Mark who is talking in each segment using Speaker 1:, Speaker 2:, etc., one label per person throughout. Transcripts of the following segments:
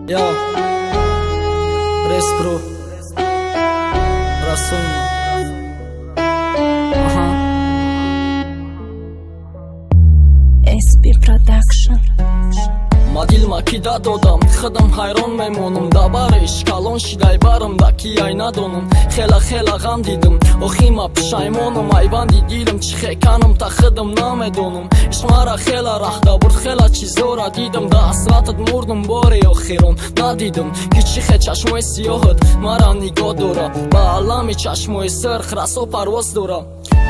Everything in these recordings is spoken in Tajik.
Speaker 1: Yo, Respro, Rasul. Aha.
Speaker 2: SB Production.
Speaker 1: Ма дилма ки дадодам, худам ҳайрон мемонам. Да бариш калон шидай барам, да ки ай надонам. Хела хела ғам дидам, охи ма пушаймонам. Айбанди дилам чӣ хеканам, та худам намедонам. Ишқ мара хела раҳ дабурд, хела чизора дидам. Да ҳасратат мурдам, бори охирон надидам. Ки чӣ хе чашмои сиёҳат мара нигоҳ дора, ба алами чашмои сирх расо парвоз дора.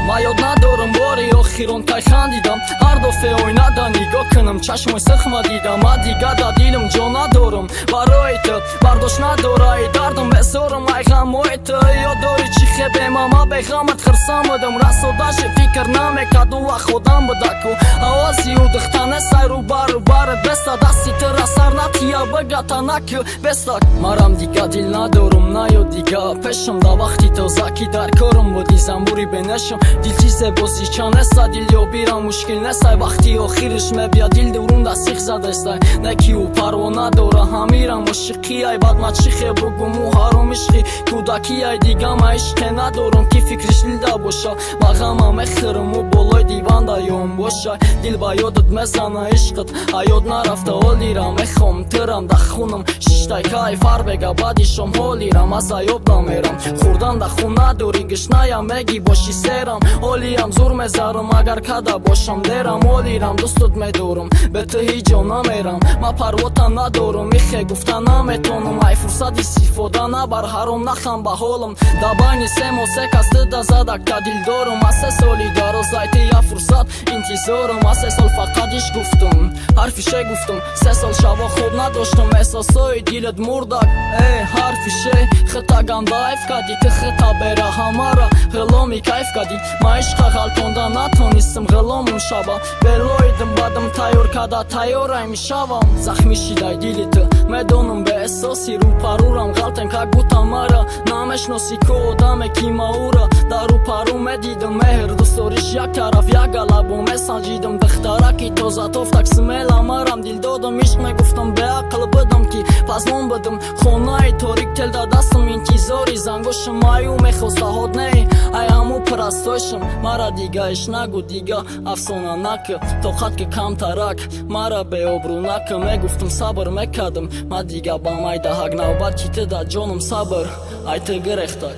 Speaker 1: Ма ёд надорам бори охирон кай хандидам, ҳар дафъе оинада нигоҳ кунам, чашмои сирх ма дидам. Ма дига да дилам ҷо надорам, барои ту бардошт надора, ай дардам безорам, ай ғамои ту. Ёд дорӣ чӣ хе бемама беғамат хирсам будам, расодаши фикр намекарду вақт одам будаку. Овози ӯ духтанесай рӯбару барат беста, дасти тура сар натия бигата наку беста. Марам дига дил надорам, наё дига пешам, да вақти тоза ки дар корам буди замбури бенешам. Дил чизе бозича неста, дил ёбирам мушкил нестай, вақти охириш мебия дил дурунда сих задестай. Не ки ӯ парво надора, ҳамирам ошиқиай, бад ма чӣ хе бугум, ӯ ҳаром ишқи кӯдакиай. Дига ма ишқе надорам ки фикриш дилда боша, ба ғама мехӯрам, ӯ болои диванда ём боша. Дил ба ёдат мезана ишқат, аёд нарафта ҳолирам, мехом тирам да хунам шиштай кайф, ҳар бега баъди шом ҳолирам, аз аёб намерам. Хӯрдан да хун надорӣ, гишнаям мегӣ боши серам, ҳолиам зур мезарам, агар када бошам дерам. Ҳолирам дӯстут медорам, бе ту ҳеҷ ҷо намерам, ма парвота надорам, ихе гуфта наметонам. Ай фурсат истифода набар, ҳаром нахам ба ҳолам. Да байни се моҳ се кас дуда задак та дилдорам, аз се соли дароз ай ти я фурсат интизорам. Аз се сол фақат иш гуфтам, ҳарфи ше гуфтам, се сол шабо хоб надоштам, эҳсосҳои дилат мурдак. Э ҳарфи ше хита гандаайф кардӣ, ту хита бераҳамара ғуломи кайф кардӣ. Ма ишқа ғалтонда натонистам, ғуломум шаба белоидам, бадам тайёр када тайёрай мешавам. Захмӣ шидай дили ту, медонам беэҳсоси, рӯпарӯрам ғалтем как будто мара намешносӣ, ку одаме ки ма ӯра дар рӯпарӯ медидам. Меҳр дӯстдориш як тараф, як галабо месанҷидам. Духтараки тозатофтак смела марам дил додам, ишқ мегуфтам, беақл будам ки пазмон будам. Хонаи торик тел дар дастам, интизори зангошам, аю мехоста ҳод не ай ҳаму парастойшам. Мара дига иш нагу, дига афсона накӣ, тоқат ки камтарак мара беобрӯ накӣ. Мегуфтам сабр мекардам, ма дига ба майдаҳак, навбат ки ту да ҷонам сабр ай ту гирехтак.